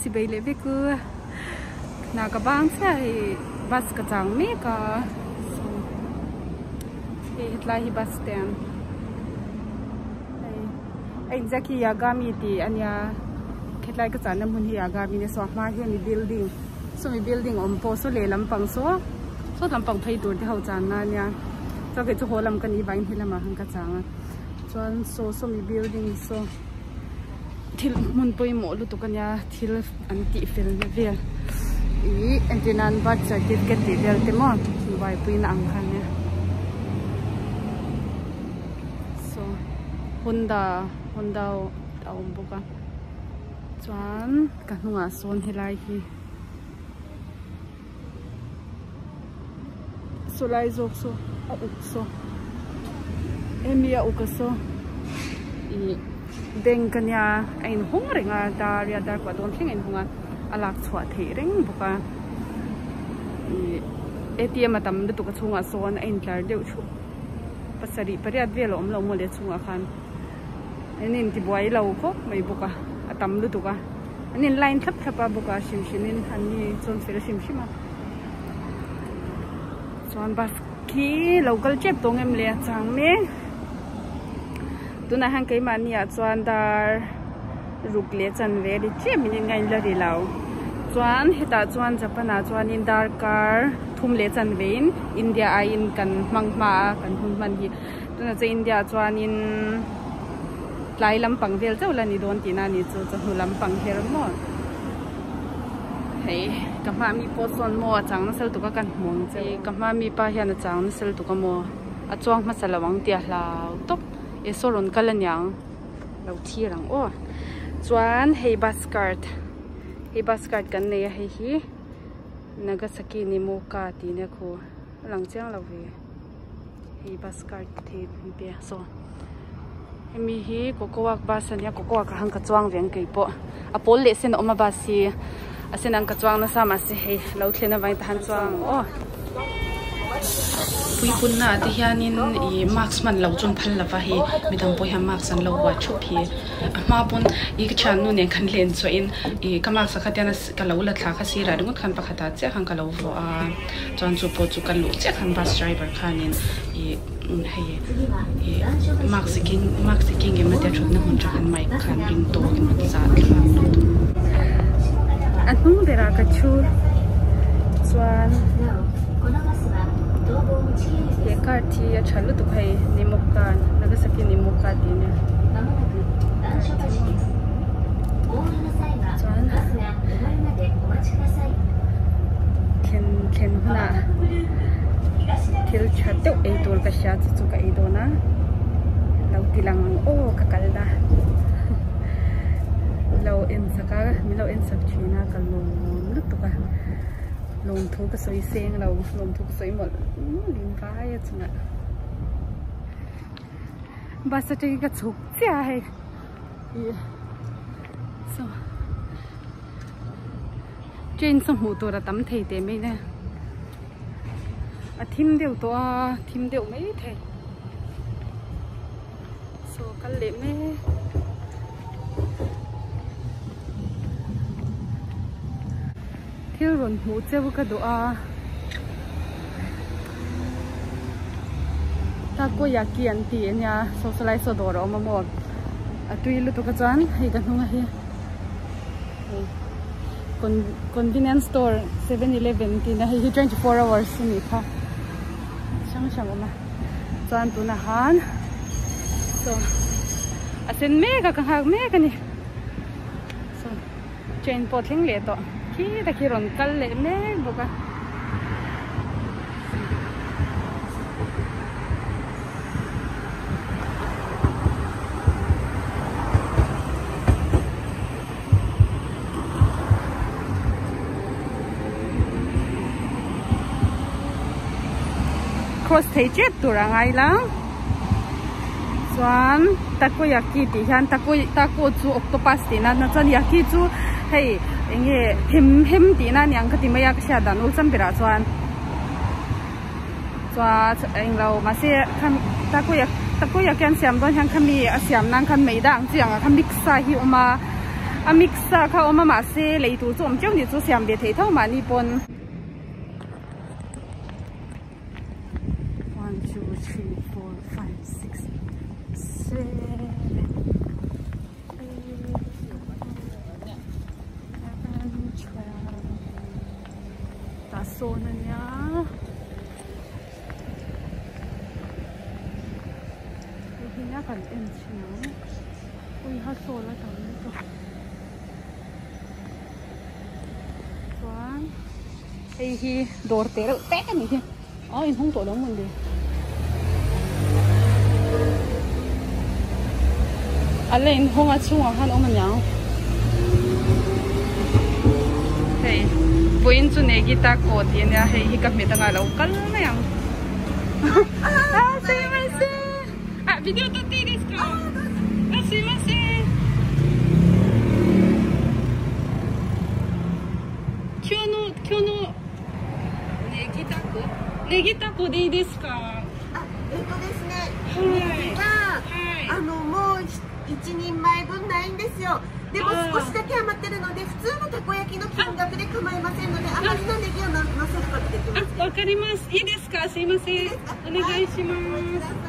Chibei leh vek u. Hna ka bang chiah hei bus ka chang mek a hei hetlai hi bus stand hei a inziak hi Yagami tih a nia hetlai ka channa hmun hi Yagami nia saw a hma hian mi building sawmi building awm pawh saw lehlam pang saw saw lampang phei tur te ho channa a nia chuan kei chu haw lam ka nih vangin helamah khan ka chang a chuan saw sawmi building saw. Thil hmun pawimawh lutuk a nia thil an tih fel na vel ih entir nan birth certificate tih vel te maw buaipui na ang kha ania saw honda honda a awm bawk a chuan ka hnungah sawn helai hi saw lai zawk saw a uk saw hemi a uk a saw ih bank a nia a inhawng reng a dar riat dar kuah dawn thleng a inhawng a a lak chhuah theih reng bawk a ih A T M a tam lutuk a chhungah sawn a intlar deuh thup pasarih pariat vel a awm lo maw le a chhungah khan an intibuai lo khawp mai bawk a a tam lutuk a. An in line thlap thlap a bawk a hrim hrim in an ni chuan fel hrim hrim a chuan bus khi lo kal tep tawh ngem le a chang mek tunah hian keimahni ah chuan dar ruk leh chanve ri tlem in in a inla ri lo chuan hetah chuan Japan ah chuanin darkar thum leh chanve in India aiin kan hmang hma a kan hun hman hi tunah chuan India ah chuanin. Tlai lampang vel chauh la ni dawn tihna a ni chu chawhnu lampang her maw hei ka hma mi pawh sawn maw a chang nasa lutuk a kan hmu ang che ka hma mi pa hian a chang nasa lutuk a maw a chuang hmasa lo ang tih a hlau tawp e saw rawn kal aniang lo thir ang aw chuan hei bus card hei bus card kan nei a hei hi Nagasaki Nimoka tih nia khu a lang chiang lo ve. Hei bus card te an pe a saw hemi hi cocoa bus ania cocoa ka han ka chuang ve ang keipawh a pawl leh sen a awm a bus hi a sen ang ka chuang nasa mahse hei lo thlen avangin tah han chuang ang aw. Puipunna ah te hianin ih mask hman loh chu an phal lova hei midang pawh hian mask an lo buai thup hi a hma pawn ih ka thiannu nen khan len chhuah in ih ka mask ah kha tian ka lo la thla kha sirah ringawt khan pakhat ah chiah khan ka lo vuah a. Chuan chu pawh chu ka luh chiah khan bus driver khanin ih hei ih mask i keng mask i keng em atia thutna hmun tang khan mic khan ring tawk in rawn zat thla lutuk. A hnung berah ka thu chuan he card hi a tha lutuk hei Nimoka Nagasaki Nimoka tih ania chuan. Thlen thlen hunah thil tha deuh ei tur ka hria chu chu ka ei dawn a lo ti lang ang aw ka kal na lo en sak a min lo en sak thin a ka lawm lutuk a lawmthu ka sawi seng lo lawmthu ka sawi mawlh mawlh in vai a chungah bus atangin ka chhuk chiah a hei ih saw. Train saw hmuh tur a tam thei teh mai nia a thim deuh tawh a thim deuh mai thei saw kal leh mek thil rawn hmuh cheu ka duh a takoyaki an ti ania saw sawlai saw dawr a awm a maw a tui lutuk a chuan hei ka hnung a hi. Convenience store 7-eleven tihna hei hi 24 hours a nih kha hrang hrang awm a chuan tunah han saw a sen mek a ka nghak mek a ni saw train pawh thleng leh tawh khi ta khi rawn kal leh mek bawk a. Cross thei tep tur a ngai la chuan takoyaki tih hian tako tako chu octopus tih na chuan yaki chu hei eng nge hem hem tih na aniang ka ti mai a ka hriat dan awlsam berah chuan. Chuan englo mahse kham takoyaki takoyaki an siam dawn hian khami a siam nan khan maida ang chi ang ah khan mix sa hi a awm a. A mix sa kha a awm a mahse lei tur chu awm teuh ni chu siam ve thei tho mahni pawn. One two three four five six seven eight eleven twelve tah sawn a nia. Hei hi nia kan en thin ang ui ha sawl a tam lutuk chuan hei hi dawr teh reuh te a nih hi a inhawng tawh lo mawn le a la inhawng a chhungah khan awm aniang hei vawiin chu Negita kaw tih ania hei hi ka hmet anga lo kal mai ang ah sumimasen ah video 撮っていいですかあすいません今日の今日のネギタコネギタコでいいですかあ、えっとですね、ネギは、あのもう一人前分ないんですよ。でも少しだけ余ってるので、普通のたこ焼きの金額で構いませんので、余りのネギをのせることできます。わかります。いいですか。すいません。お願いします。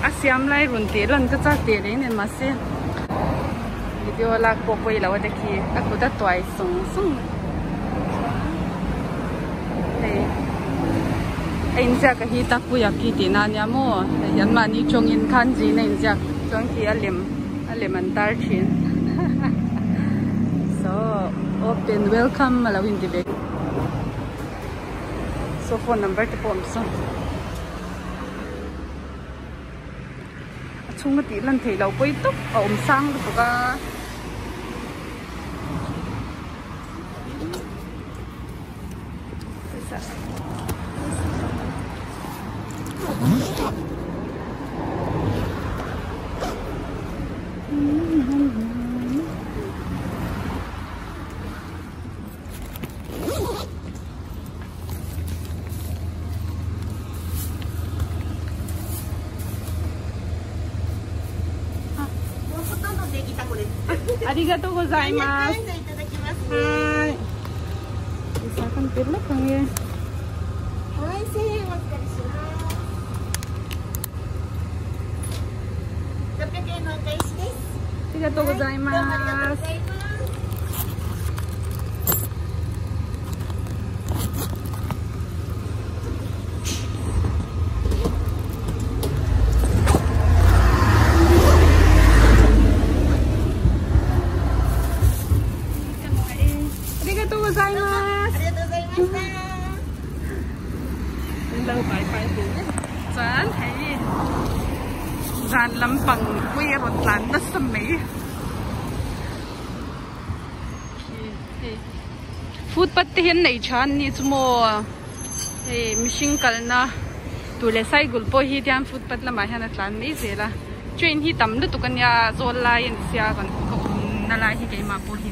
A siam lai run tih lan ka chak teh reng nen mahse video lak pawh pawi lo a te khi a kut a tuai sung sung hei a inziak a hi takoyaki tih na ania maw hei an mahni tawngin kanji in a inziak chuan khi a lem a lem an tar thin so open welcome a lo inti ve so phone number te pawh a awm sawn. A chhunga tih lan theih loh pawi tawp a awm sang lutuk a. ありがとうございます。はい。はい、1000円お預かりします。600円のお返しです。ありがとうございます。どうもありがとうございます。ありがとうございます。ありがとうございました。 Chuan hei zan lampang pui a rawn tlan nasa mai khi hei footpath te hian nei tha an nih chu maw hei mihring kalna tur leh cycle pawh hi tian footpath lamah hian a tlan mai zel a train hi tam lutuk ania zawl lai a ni sia kan ka awmna lai hi keimah pawh hi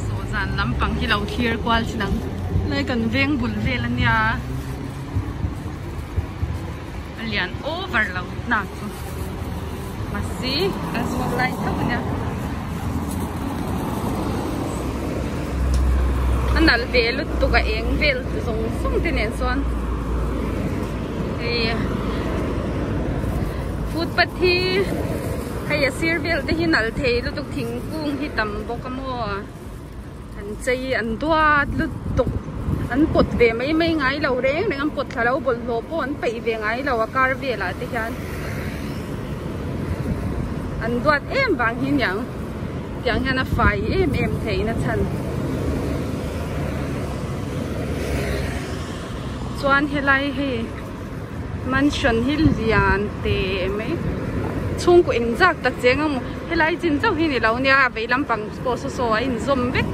saw zan lampang hi lo thlir kual thin ang lai kan veng bul vel ania a lian over lo na chu mahse a zawl lai tho ania a nalh ve lutuk a eng vel zawng zawng te nen chuan hei footpath hi hei a sir vel te hi nalh thei lutuk thingkung hi tam bawk a maw an chei an duat lutuk an pawt ve mai mai ngai lo reng reng an pawt thla lo bawlhhlawh pawh an peih ve ngai lo a kar velah te hian an duat em vang hi niang tiang hian a fai em em theih na chhan chuan helai hei mansion hi lian teh mai chhungkaw engzak tak cheng ang maw helai chin chauh hi ni lo nia vei lampang pawh saw saw a inzawm vek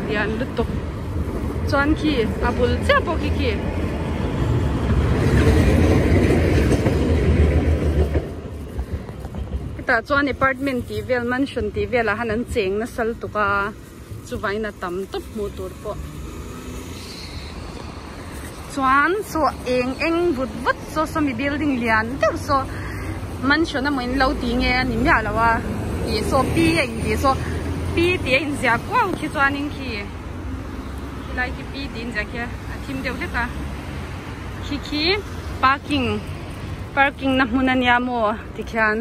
lian lutuk chuan khi a bul chiah pawh khi khi. Hetah chuan apartment tih vel mansion tih velah han an cheng nasa lutuk a chuvain a tam tawp hmuh tur pawh. Chuan saw eng eng vut vut saw sawmi building lian deuh saw mansion emaw in lo ti nge a ni miah lo a tih saw p a intih saw p tih a inziah kuau khi chuanin khi khilai khi p tih inziah khi a thim deuh hlek a khi khi parking parking na hmun ania maw tikhian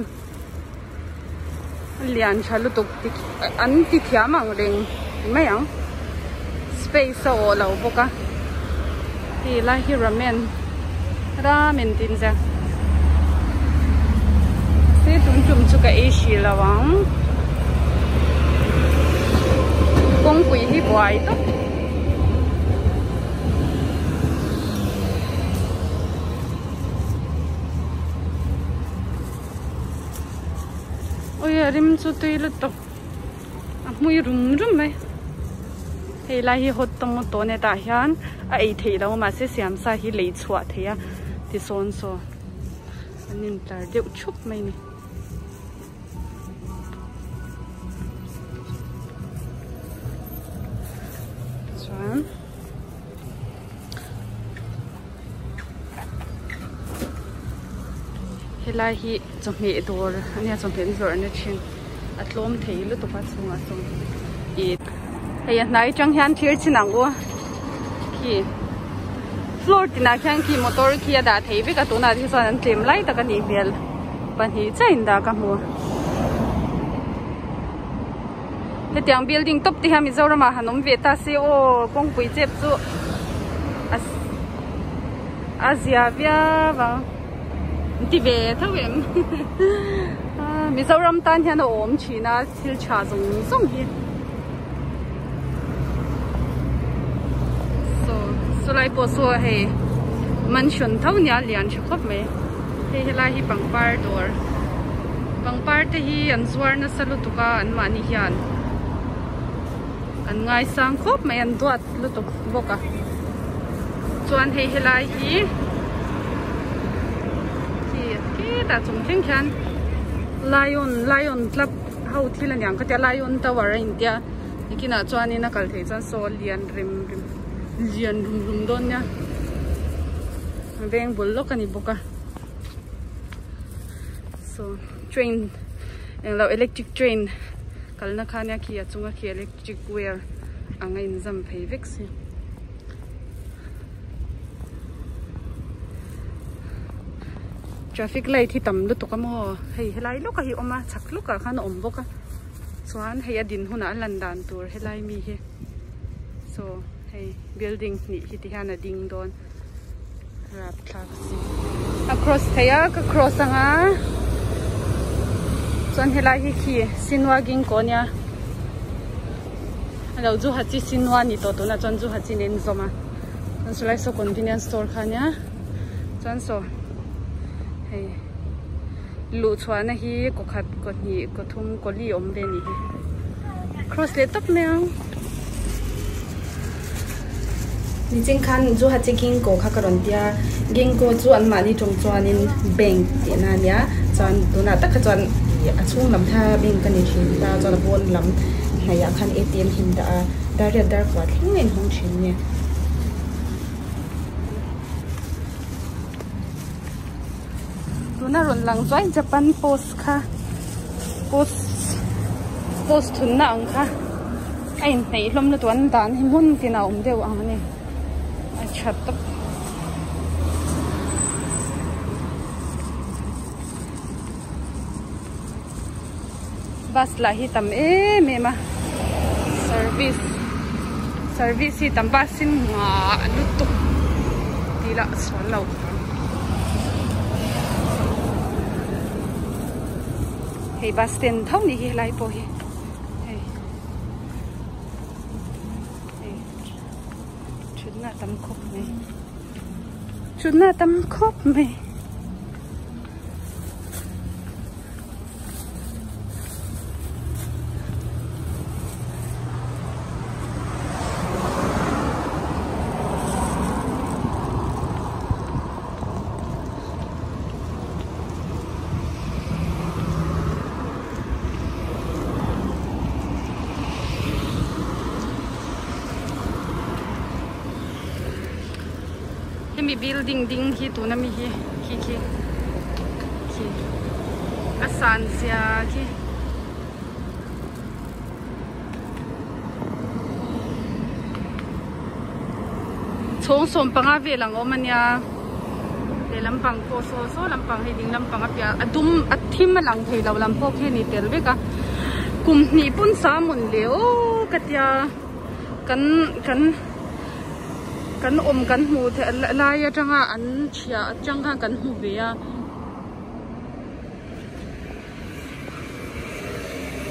lian tha lutuk an ti thiam ang reng mai ang space a awh lo bawk a hei lai hi ramen ramen tih inziak mahse tum tum chu ka ei hrih lo ang kawngpui hi buai tawp. Ui a rim chu tui lutuk a hmui rum rum mai hei lai hi hot tawng tawh a tah hian a ei theih loh mahse siam sa hi lei chhuah theih a tisawn saw an intlar deuh thup mai a ni. Chuan. Helai hi chawhmeh dawr a nia chawhmeh an zawrh na thin a tlawm thei lutuk a chhungah sawn ih hei a hnai atang hian thir chin ang u khi floor tinah khian khi motor khi a dah thei vek a tunah te chuan an tlem lai tak a nih hmel pahnih chiah in dah ka hmu. Hetiang building tawp te hian Mizoram ah han awm ve ta se aw kawngpui chep chu a zia viau ang an ti ve tho em Mizoram tan hian a awm thin a thil tha zawng zawng hi saw chulai pawh saw hei mansion tho nia lian tha khawp mai hei helai hi pangpar dawr. Pangpar te hi an zuar nasa lutuk a an mahni hian an ngaisang khawp mai an duat lutuk bawk a chuan hei helai hi khi khitah chung thleng khian lion lion club ho thil aniang kha tia lion tower a intia nikinah chuanin a kal theih chuan saw lian rem rem lian rum rum dawn nia veng bul lawk a ni bawk a. Saw train englo electric train kalna kha ania khi a chunga khi electric wire ang a inzam phei vek si. Traffic light hi tam lutuk a maw hei helai lawkah hi a awm a chhak lawkah khan a awm bawk a chuan hei a din hunah a lan dan tur helai mi hi saw hei building hnih hi ti hian a ding dawn. Rapthlak si. A cross thei a, ka cross anga. Chuan helai hi khi Sinwa Gingko nia. Alo zu hachi Sinwa ni tawh tunah chuan zu hachi nen zawm a. Chuan chulai saw convenience store kha nia. Chuan saw hei luh chhuahna hi kaw khat kaw hnih kaw thum kaw li awm ve ni hi. Cross leh tawp mai ang. Niching khan zu hachi Gingko kha ka rawn tia Gingko chu anmahni tawng chuanin bank tihna a nia chuan tunah tak kha chuan ih a chhung lam kha bank a ni thin ta chuan a pawn lam hnaihah khan A_T_M him dah a dar riat dar kua thleng a inhawng thin a ni. Tuna rawn lang chuai Japan post kha post post thunna ang kha a inhneih hlawm lutuk an dan hi hmun tin a awm deuh ang a ni a tha tawp. Bus lah hi tam em em a service service hi tam bus in nghah lutuk tih lah sual lo hei bus stand tho ni hi helai pawh hi hei hei thutna tam khawp mai thutna tam khawp mai. Khimi building ding hi tuna mi hi khi khi khi a san zia khi. Chhawng 15 vel ang awm ania lehlam pang pawh saw saw lampang hei ding lampang a piah a dum a thim a lang thei lo lam pawh khi a ni tel vek a kum hnih pawn sa mawn le aw ka tia kan kan kan awm kan hmuh theih lai atanga an chhiah atang khan kan hmu ve a.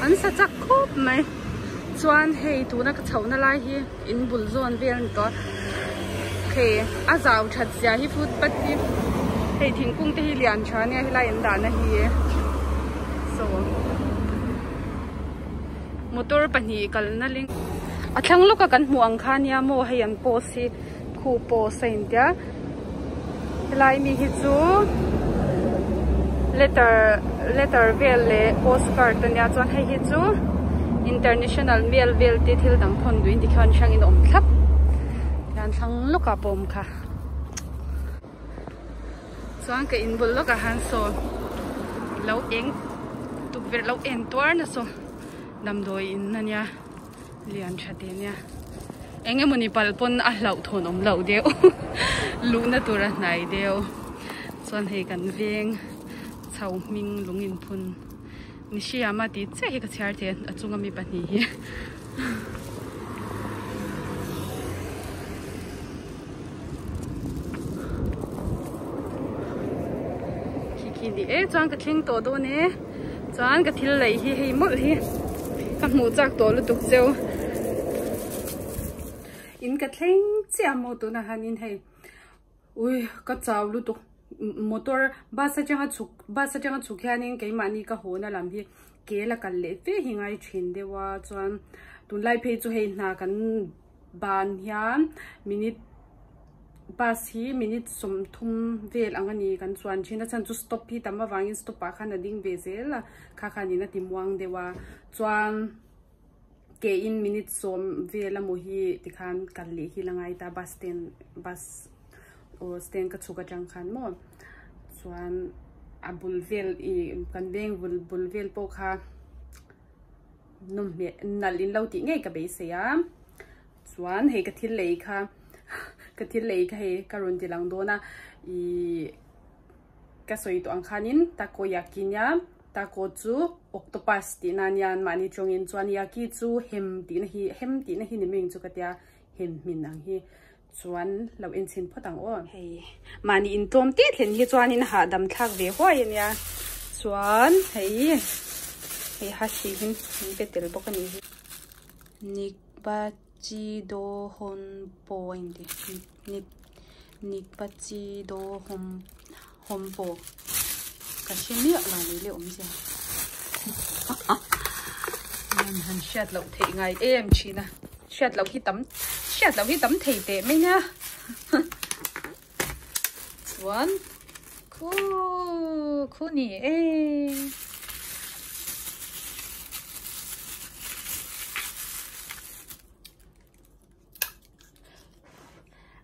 An sa chak khawp mai chuan hei tuna ka chhohna lai hi in bul zawn vel a ni tawh a hei a zau that zia hi footpath hi hei thingkung te hi lian tha ania helai an dahna hi saw motor pahnih kalna link a thlang lawka kan hmuh ang kha ania maw hei an post hi. Khu post a intia helai mi hi chu letter letter vel leh postcard ania chuan hei hi chu international mail vel te thil dang thawn duhin tikhian hrangin a awm thlap tihian thlang lawkah pawh a awm kha chuan ka inbul lawkah hian saw lo eng tukverh lo en tuar na saw damdawi in ania. Lian tha te nia eng emawni pal pawn a hlauh thawn awm loh deuh luhna tur a hnai deuh chuan hei kan veng chho hming lung inphun ni hriam a tih chiah hi ka chhiar thei a a chunga mi pahnih hi. Khi khi ni e chuan ka thleng tawh dawn e. Chuan ka thil lei hi hei mawlh hi ka hmuh chak tawh lutuk cheu. In ka thleng chiah maw tunah hianin hei ui ka chau lutuk motor bus atanga chhuk bus atanga chhuk hianin keimahni ka haw na lam hi ke la kal leh fe hi ngai thin deuh a chuan tunlai phei chu hei hna kan ban hian minute bus hi minute 30 vel ang a ni kan chuan thin a chhan chu stop hi tam avangin stop ah khan a ding ve zel a kha khanin a ti muang deuh a chuan ke in minute 10 vel emaw hi tikhan kal leh hi la ngai ta bus stand bus aw stand ka chhuk atang khan maw chuan a bul vel ih kan veng bul bul vel pawh kha nawm hmel nalh in lo tih ngei ka beisei a. Chuan hei ka thil lei kha ka thil lei kha hei ka rawn ti lang dawn a ih ka sawi tawh ang khanin takoyaki nia taco chu octopus tihna ania mahni tawngin chuan yaki chu hem tihna hi hem tihna hi ni mai ang chu ka tia hem hmin ang hi chuan lo en chhin phawt ang aw. Hei mahni intlawm teh thlen hi chuanin hahdam thlak ve huai ania chuan hei hei hashi hi min pe tel bawk a ni hi. Nikbachido Honpo a inti Nik Nikbachido Hom Hompo ka hre miah lo mai le awmzia an han hriat loh theih ngai em thin a hriat loh hi tam hriat loh hi tam thei teh mai nia chuan khu khu ni e.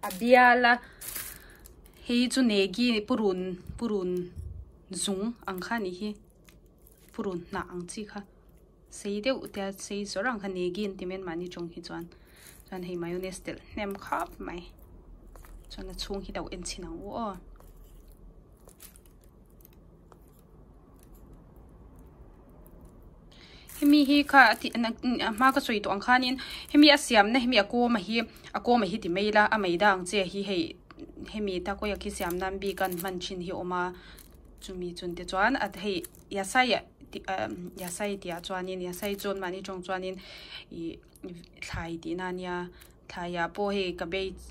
A bial a hei chu negi purun purun zung ang kha anih hi purun hnah ang chi kha sei deuh tia sei zawrh ang kha negi an ti mai an mahni tawng hi chuan chuan hei mayonnaise telh hnem khawp mai chuan a chhung hi lo en chhin ang u aw. Hemi hi kha a tih a hma ka sawi tawh ang khanin hemi a siamna hemi a kawm a hi a kawm a hi ti mai ila a mai dang che hi hei hemi takoyaki siam nan bik an hman thin hi a awm a chumi chun te chuan a hei yasai yasai tih ah chuanin yasai chuan mahni tawng chuanin ih thlai tihna ania thlaiah pawh hei cabbage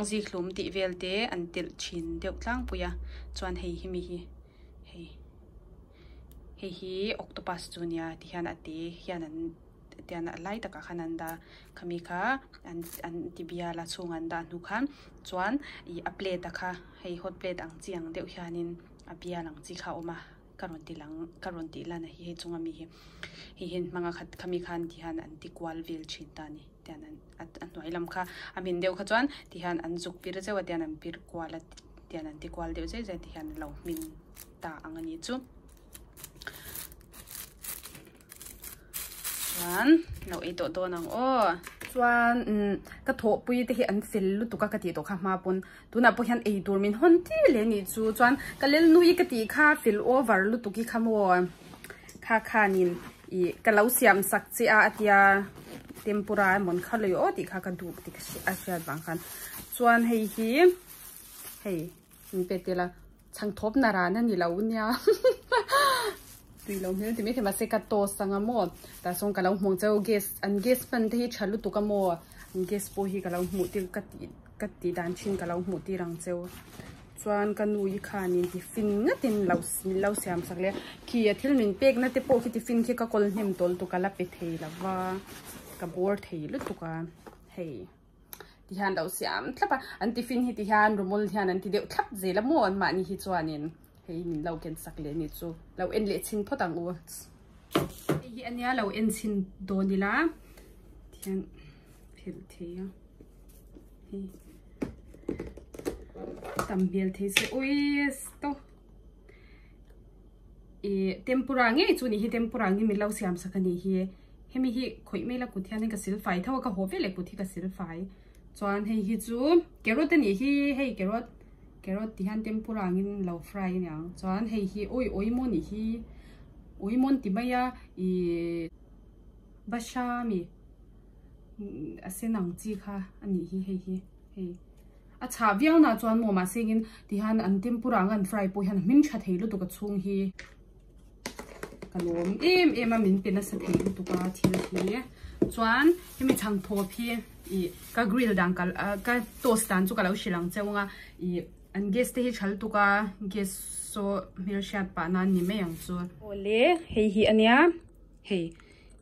zikhlum tih vel te an telh thin deuh tlangpui a chuan hei hemi hi hei. Hei hi octopus chu nia ti hian a te hian an tian a lai takah khan an dah a khami kha an an ti bial a chhungah an dah hnu khan chuan ih a plate a kha hei hot plate ang chi ang deuh hianin a bial ang chi kha a awm a ka rawn ti lang ka rawn tih lan a hi hei chunga mi hi hei hian hmanga khat khami khan ti hian an ti kual vel thin ta a ni. Tian an a hnuai lam kha a hmin deuh kha chuan tihian an zuk pir zeuh a tian an pir kual a tian an ti kual deuh zeuh zeuh a tihian a lo hmin ta ang a ni chu. Chuan lo ei tawh dawn ang aw. Chuan umm ka thawhpui te hi an fel lutuk a ka tih tawh kha hma pawn tunah pawh hian ei tur min hawn tir leh a nih chu. Chuan ka lelnui ka tih kha fel over lutuk hi kha maw. Kha khanin ih ka lo siam sak che a a tia tempura emaw an kha lui aw tih kha ka duh tih ka a hriat vang khan chuan hei hi hei min pe tel a chhang thawp na ran a ni lo nia tui lo hmel ti maithei mahse ka toast anga maw tah sawn ka lo hmuh ang cheu gas an gas hman te hi tha lutuk a maw an gas pawh hi ka lo hmuh tir ka tih ka tih dan thin ka lo hmuh tir ang cheu. Chuan ka nu i khanin tiffin ngatin lo min lo siam sak leh a, khi a thil min pek na te pawh khi tiffin khi ka kawl hnem tawl tuk a la pe thei lo va, ka bawr thei lutuk a, hei tihian lo siam thlap a, an tiffin hi tihian rumol hian an ti deuh thlap zel a maw an mahni hi chuanin hei min lo ken sak leh a nih chu, lo en leh chhin phawt ang u. Hei hi ania lo en chhin dawn ila tihian phelh thei a. Hei tam hmel thei se ui to i tempura ngei chu ni hi tempura ang hi min lo siam sak a ni hi hemi hi khawih mai la kut hian ka sil fai tho a ka haw veleh kut hi ka sil fai chuan hei hi chu carrot a nih hi hei carrot carrot ti hian tempura ang in lo fry a niang chuan hei hi ui ui maw nih hi ui maw an ti mai a ih basha ami. a sen ang chi kha a nih hi hei hi hei a chhah viau na chuan maw mahse engin tihian an tempura ang an fry pawh hian a hming tha thei lutuk a chhung hi ka lawm em em a min pe nasa thei lutuk a thil hi chuan hemi chhang thawp hi ih ka grill dan ka ka toast dan chu ka lo hrilh ang cheu ang a ih an gas te hi tha lutuk a gas saw hmelhriat pah nan ni mai ang chu. Awle hei hi a nia hei.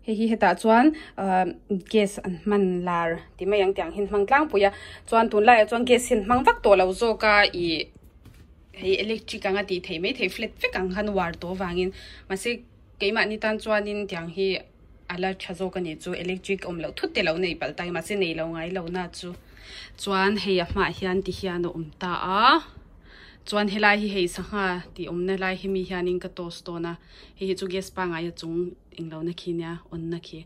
Hei hi hetah chuan ahh gas an hman lar tih mai ang tiang hian hmang tlangpui a chuan tunlaiah chuan gas hi an hmang vak tawh lo zawk a ih hei electric anga tih theih mai theih flat vek ang khan uar tawh avangin mahse keimahni tan chuanin tiang hi a la tha zawk a nih chu electric awm loh thut te lo nei palh ta mahse nei lo ngai lo na chu chuan hei a hmaah hian ti hian a awm ta a chuan helai hi hei sangha tih awmna lai hi mi hianin ka toast dawn a hei hi chu gas pangai a chung. Englo na khi nia on na khi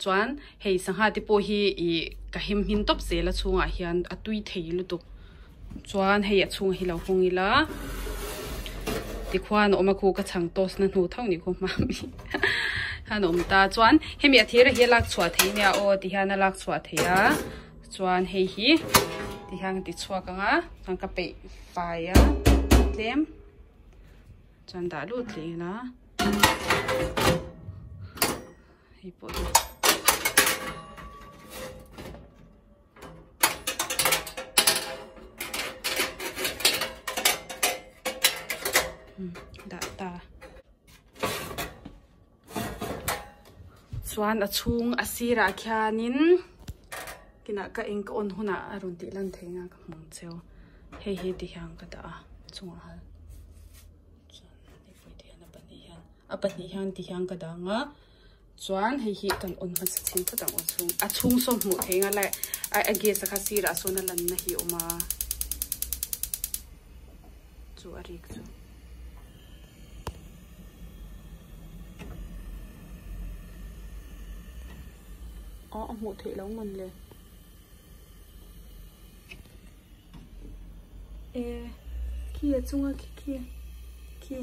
chuan hei sangha te pawh hi ih ka hem hmin tawp zel a chhungah hian a tui thei lutuk chuan hei a chhungah hi lo hawng ila tikhuan a awm a khu ka chhang toast na hnu tho ni khu hmami khan a awm ta chuan hemi a thir hi a lak chhuah theih nia aw ti hian a lak chhuah theih a chuan hei hi ti hian ka ti chhuak ang a chuan ka peih fai a tlem. Chuan dah lut leh ila hei pawh hi dah ta chuan a chhung a sirah khianin kinah ka eng ka on hunah a rawn tih lan theih anga ka hmu cheu hei hi ti hian ka dah a chungah hian chuan hei pawh ti hian a pahnih hian a pahnih hian ti hian ka dah ang a chuan hei hi kan on hmasa chhin phawt ang aw chhung a chhung saw hmuh theih anga lai a gas a kha sirah sawn a lanna hi a awm a chu a rik chu. Aw a hmuh theih lo man le. E khi a chunga khi khi khi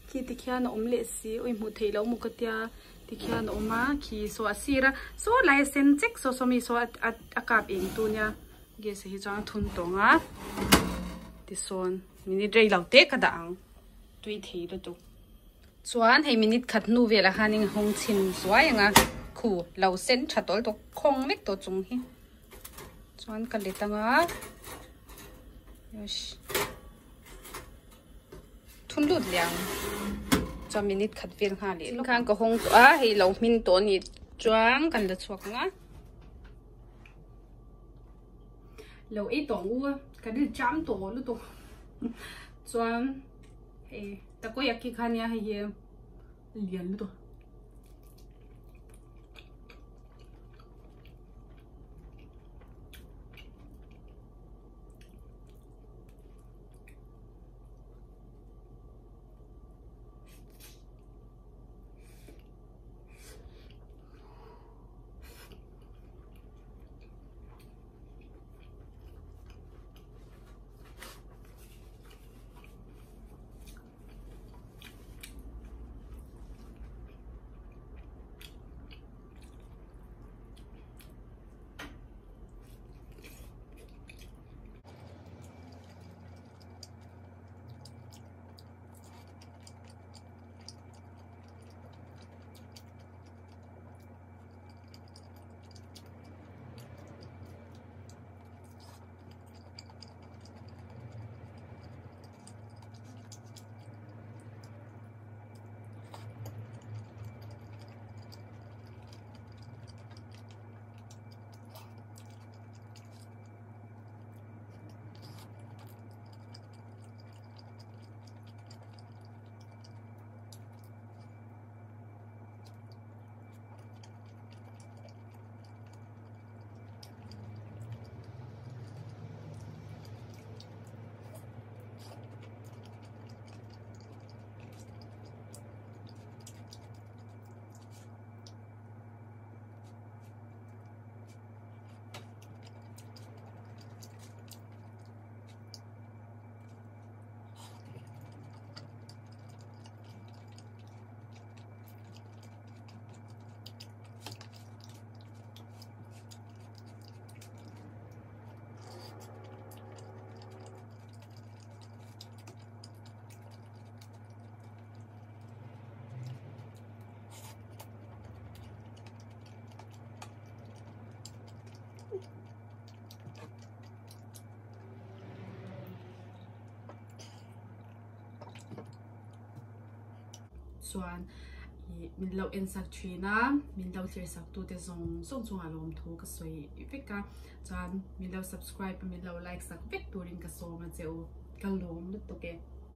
khi tikhian a awm leh si ui hmuh theih loh maw ka tia tikhian a awm a khi saw a sir a saw lai a sen chek saw saw mi saw a a kap eng tu nia gas ah hi chuan a thun tawng a tisawn minute rei lo te ka dah ang tui thei lutuk. Chuan hei minute khat hnu velah khanin a hawng chhin zuai ang a, khu lo sen tha tawl tawh khawng vek tawh chung hi chuan ka let ang a, thun lut leh ang chuan minute khat vel nghal leh lawk khan ka hawng tawh a, hei lo hmin tawh a nih chuan kan la chhuak ang a. Lo ei tawh ang u a, ka rilru cham tawh lutuk chuan hei. Takoyaki kha nia hei hi lian lutuk. Chuan ih min lo en sak thin a, min lo thlir sak tu te zawng zawng chungah lawmthu ka sawi vek a, chuan min lo subscribe a min lo like sak vek turin ka sawm a che u, ka lawm lutuk e.